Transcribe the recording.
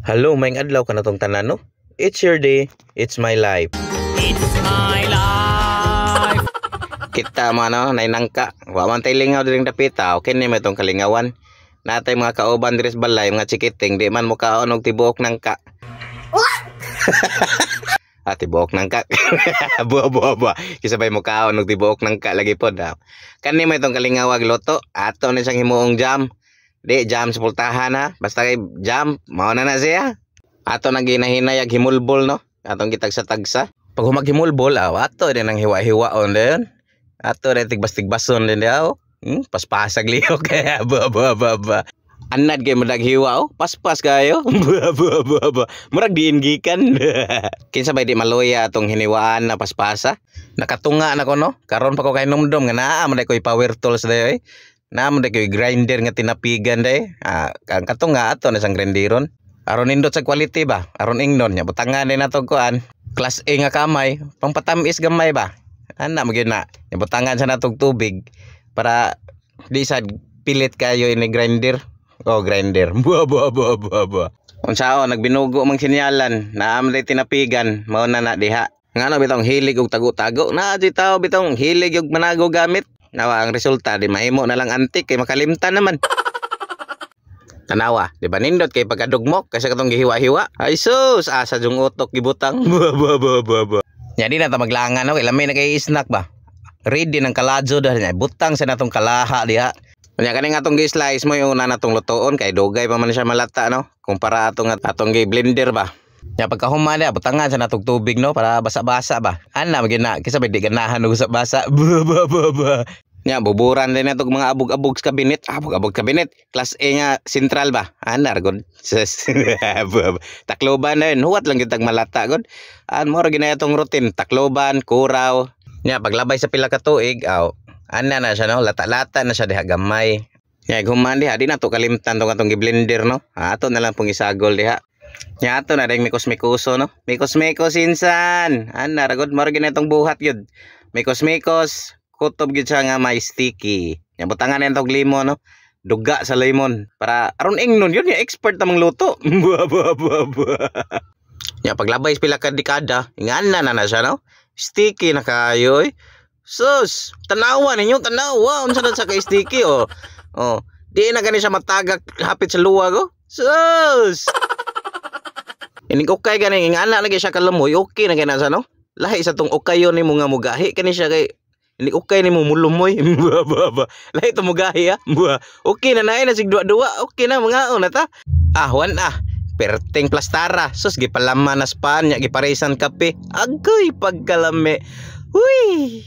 Hello, maayong adlaw kanatong tanan, no? It's your day, it's my life. It's my life. Kita mo ano, naay nangka. Wa man tay lingaw diring dapita, okay ni may tong kalingawan. Natay mga kauban diri sa balay, mga chikiting, di man mo kaon og tibuok nangka. Ah, tibuok nangka. Buwa, buwa, buwa. Kinsa bay mo kaon og tibuok nangka lagi pod. Ah. Kani may tong kalingawag luto. Ato ni siyang himuong jam. Di jam sa pultahan ha. Basta kay jam, mao na na siya. Ato nang ginahinay ag himulbol, no. Atong gitagsa-tagsa. Pag humaghimulbol, ah, ato din ang hiwa-hiwaon din. Ato din tigbas-tigbason din diha, oh. Paspasag lihok kaya ba ba ba ba. Anad kay madag hiwa oh, paspas kayo. Ba ba ba ba. Murag diin gikan. Kinsa bay di maluya atong hiniwaan na paspasa? Nakatunga na ko, no. Karon pa ko kay numdum nga naa man koy power tools dayoy. Naa man koy grinder nga tinapigan day. Ah, ang katunga ato na sang grinderon. Aron nindot sa quality ba? Aron ingnon nya butangan din nato kuan. Class A nga kamay, pangpatamis gamay ba? Ana magyud na. Nya butangan sa natog tubig para di sad pilit kayo ini grinder. Oh, grinder. Buwa buwa buwa buwa buwa. Unsaon nagbinugo mang sinyalan, naa man day tinapigan, mao na na diha. Ngano bitong hilig og tago-tago, naa di tao bitong hilig og manago gamit. Nawa ang resulta di mahimo na lang antik kay makalimtan naman. Tanawa, di ba nindot kay pagkadugmok kasi katong gihiwa-hiwa. Ay sus, asa jung utok gibutang. Buwa buwa buwa buwa buwa. Nya di na ta maglangan no, kay lami na kay snack ba. Ready ng kaladjo dahil niya butang sa natong kalaha diha. Nya kani nga atong gi-slice mo yung una natong lutoon kay dugay pa man siya malata, no. Kumpara atong atong gi-blender ba. Nya pagkahuman diha butangan sa natong tubig, no, para basa-basa ba. Ana magyud na kinsa bay di ganahan og basa. Buwa buwa buwa buwa. Nya buburan din natong mga abog-abog sa kabinet, abog-abog kabinet. Class A nga sentral ba. Ana ra gud. Sus. Tacloban na yun, huwat lang kitag malata gud. An mo ra ginaya tong routine, Tacloban, Kuraw. Nya paglabay sa pila ka tuig, aw, ana na siya no, lata-lata na siya diha gamay. Nya human diha di na to kalimtan tong atong gi-blender, no. Ah, ato na lang pong isagol diha. Nya ato na ring mikos-mikoso, no. Mikos-mikos insan. Ana ra gud, mo ra ginaya tong buhat gyud. Mikos-mikos, kutob gyud siya nga may sticky. Nya butangan na tog limon, no. Duga sa lemon para aron ingnon yun ya expert na mangluto. Buwa buwa buwa buwa. Nya paglabay sa pila ka dekada, ingana na na siya, no. Sticky na kayo oy. Sus, tanawa ninyo, tanawa unsa na sa ka sticky oh. Oh, di na gani siya matagak hapit sa luwag oh. Sus. Inig ukay gani ingana na gyud siya kalumoy, okay na gani sa no. Lahi sa tong ukayon nimo nga mugahi kani siya kay inig ukay nimo mulumoy. Buwa buwa buwa. Lahi to mugahi ah. Buwa. Okay na na sig duwa-duwa, okay na mga na ta. Ah, wan ah. Perting plastara. Sus, gipalaman na span nya giparisan kape. Agoy pagkalami. Uy.